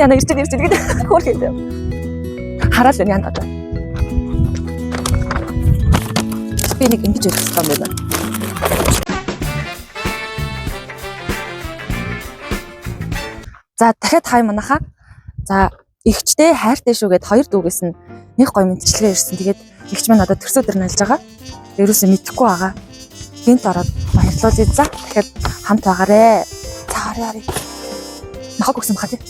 Яна ирж ирж ирж хөөх юм. Хараал байна яна одоо. Би нэг ингэж хэлэх юм байна. За дахиад хай манаха. За эгчтэй хайртай шүү гэд хоёр дүүгээс нь нэг гоё мэдчилгээ ирсэн. Тэгээд эгч маань одоо төрсө өдөр налж байгаа. Ерөөсөө мэдэхгүй байгаа. Гинт ороод баярлуулъя. За дахиад хамт байгаарэ. За орё орё. Нохог өгсөн баха тий.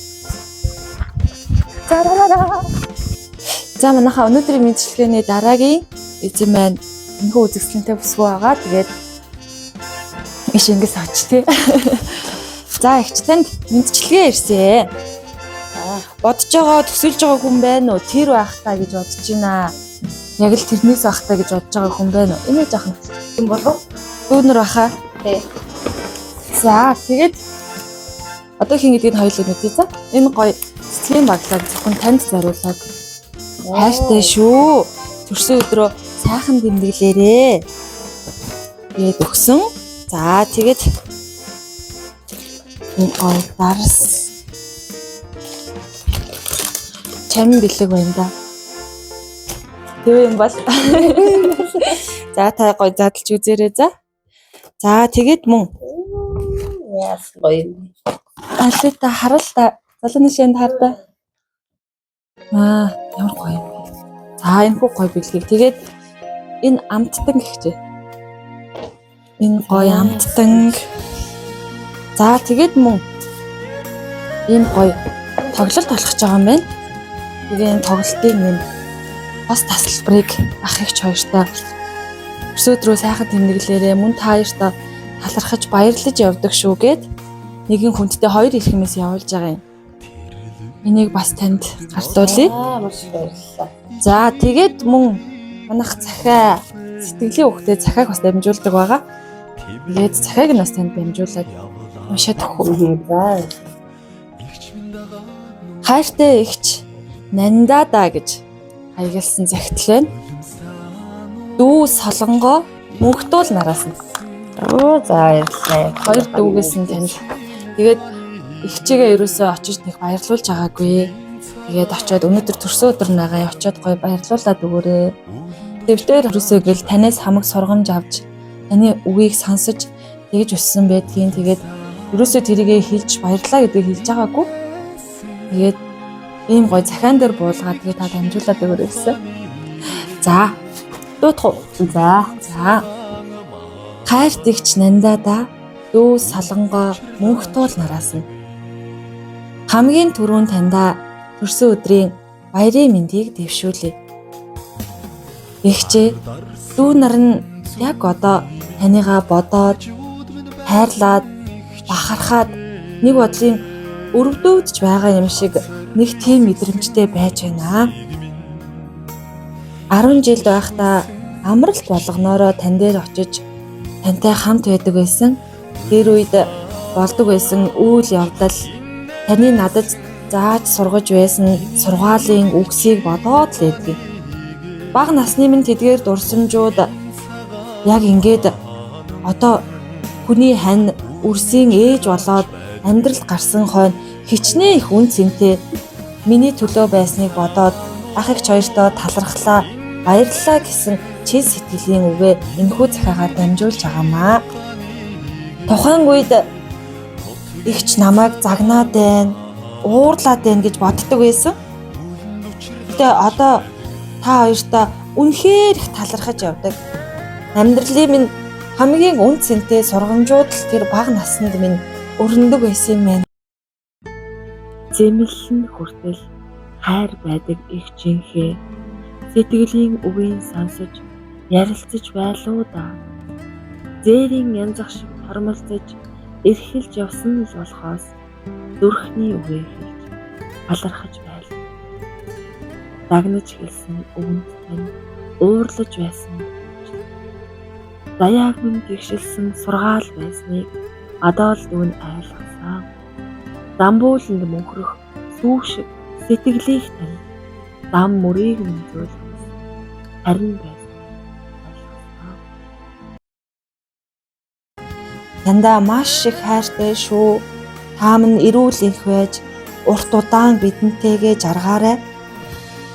За ра ра ра. За манайха өнөөдрийн мэдчилгээний дараагийн эзэн маань энэхүү үзэсгэлэнтэй бүсгүй байгаа. Тэгээд иш ингэс оч тий. За эгч танд мэдчилгээ ирсэн. Бодож байгаа, төсөөлж байгаа хүн байна уу? Тэр байх та гэж бодож байна. Яг л тэрнээс байх та гэж бодож байгаа хүн байна уу? Энийг жаахан Юм болов? дүүнер баха. Тий. За тэгээд одоо хин гэдгийг хоёулаа мэдье за. Энэ гоё цэцгийн баглаа зөвхөн танд зориулаад хайртай шүү. Төрсөн өдрөө сайхан тэмдэглээрээ. Тэгээд өгсөн. За тэгээд энэ гоё дарс чамин бэлэг байна да. Тэгээ юм бол. За та гоё задлж үзээрэй за. За тэгээд мөн Яас гоё юм. Алита харал та. Залууны шэнд хар та. Аа, ямар гоё юм бэ. За, энэ хүү гоё бэлгийг. Тэгээд энэ амттан гихчээ. Энэ гоё амттан. За, тэгээд мөн ийм гоё тоглолт болох гэж байгаа юм байна. Тэгээ энэ тоглолтын нэм бас тасалбарыг ах эгч хоёртой өсөөдрөө сайхан тэмдэглээрээ мөн та хоёртой талархаж баярлаж явдаг шүү гэд нэгэн хүндтэй хоёр илхэмээс явуулж байгаа юм. Энийг бас танд гарлуулъя. Аа, маш их баярлалаа. За тэгээд мөн манах захиа сэтгэлийн үхтэй захиаг бас дамжуулдаг байгаа. Тэгээд захиаг нь бас танд дамжуулаад уншаад өгөх үү. За. Хайртай эгч Нандада гэж хаягилсан захидал байна. Дүү солонгоо мөнхтуул нараас нь. Оо, за баярлалаа. Хоёр дүүгээс нь танд. Тэгээд эгчээгээ ерөөсөө очиж нэг баярлуулж байгаагүй. Тэгээд очиод өнөөдөр төрсөн өдөр нагаа очиод гоё баярлуулад өгөөрэй. Тэвтэр ерөөсөө гэл танаас хамаг сургамж авч таны үгийг сонсож тэгж өссөн байдгийн. Тэгээд ерөөсөө тэрийгэ хэлж баярлаа гэдгийг хэлж байгаагүй. Тэгээд ийм гоё захиан дээр буулгаад тэгээд та дамжуулаад өгөөрэй гэсэн. За дуутах уу? За. За. Хайрт эгч Нандада дүү солонгоо мөнхтуул нараас нь. Хамгийн түрүүн таньда төрсөн өдрийн баярын мэндийг дэвшүүлье. Эгчээ дүү нар нь яг одоо таныгаа бодоод хайрлаад бахархаад нэг бодлын өрөвдөөдж байгаа юм шиг нэг тийм мэдрэмжтэй байж байна. 10 жил байхдаа амралт болгоноороо тань дээр очиж тантай хамт байдаг байсан. Тэр үед болдог байсан үйл явдал таны надад зааж сургаж байсан сургаалын үгсийг бодоод л байдгийг. Бага насны минь тэдгээр дурсамжууд яг ингээд одоо хүний хань үрсийн ээж болоод амьдрал гарсан хойно хичнээн их үн цэнтэй миний төлөө байсныг бодоод ах эгч хоёртоо талархлаа, баярлалаа гэсэн чин сэтгэлийн үгээ энэхүү захиагаар дамжуулж байгаамаа. Тухайн үед эгч намайг загнаад байна, уурлаад байна гэж боддог байсан. Гэтэ одоо та хоёртоо үнэхээр их талархаж явдаг. Амьдралын минь хамгийн үн цэнтэй сургамжууд л тэр бага наснд минь өрнөдөг байсан юм байна. Зэмлэл нь хүртэл хайр байдаг эгчийнхээ сэтгэлийн үгийг сонсож ярилцаж байлуу да. Зээрийн янзах шиг тормолцож эрхэлж явсан л болохоос зүрхний үгээ хэлж талархаж байл. Дагнаж хэлсэн үгэнд тань уурлаж байсан. Заяаг минь тэгшилсэн сургаал байсныг одоо л дүүн айлгасан. Замбууланд мөнхрөх сүү шиг сэтгэлийг тань зам мөрийг минь зөөлхөс харин байсан айлгасан. Таньдаа маш их хайртай шүү. Та минь эрүүл энх байж Урт удаан бидэнтэйгээ жаргаарай.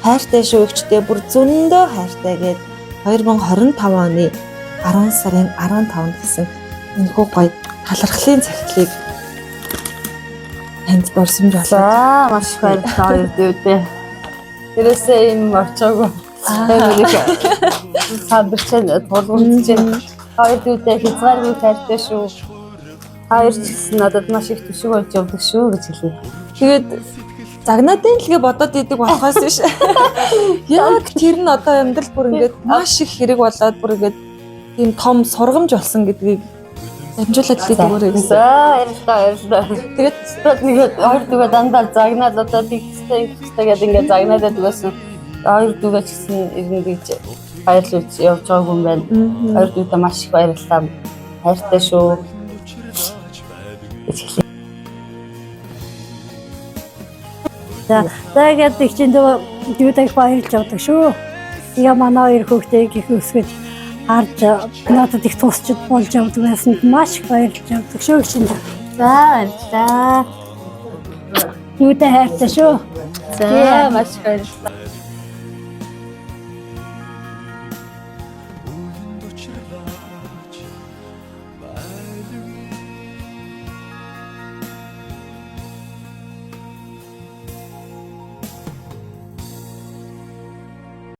Хайртай шүү эгчтэй, бүр зөндөө хайртай гээд 2025 оны 10 сарын 15-нд гэсэн энэхүү гоё талархлын цагтлыг танд дурсамж болоо. За, маш их баярлалаа хоёр дүүдээ. Тэрээсээ юм очоогүй. Тэр нэг сандарч тулгуурлаж байна. Хоёр дүүдээ хязгааргүй хайртай шүү. Та хоёр ч гэсэн надад маш их түшиг болж явдаг шүү гэж хэлье. Тэгээд загнаад энэ л гэ бодоод идэг болохоос биш. Яг тэр нь одоо амьдрал бүр ингээд маш их хэрэг болоод бүр ингээд тийм том сургамж болсон гэдгийг дамжуулаад хэлээд өгөөрэй гэсэн. За, баярлалаа, баярлалаа. Тэгээд Тэгээд нэг хоёр дүүгээ дандаа загнаад одоо тэгстэй ингэхтэй гэдэг ингээд загнаад байдаг байсан. Хоёр дүүгээ ч гэсэн ирнэ гэж баярлуулж явж байгаагүй юм байна. Хоёр дүүдээ маш их баярлалаа. Хайртай шүү гэж хэлье. За тэгээд их чинь дүүдээ их баярлж явдаг шүү. Тэгээ манай хоёр хүүхдийг их өсгөж харж надад их тусч болж явдаг байсанд маш их баярлж явдаг шүү чинь. За, баярлалаа. Дүүдээ хайртай шүү. За, маш их баярлалаа.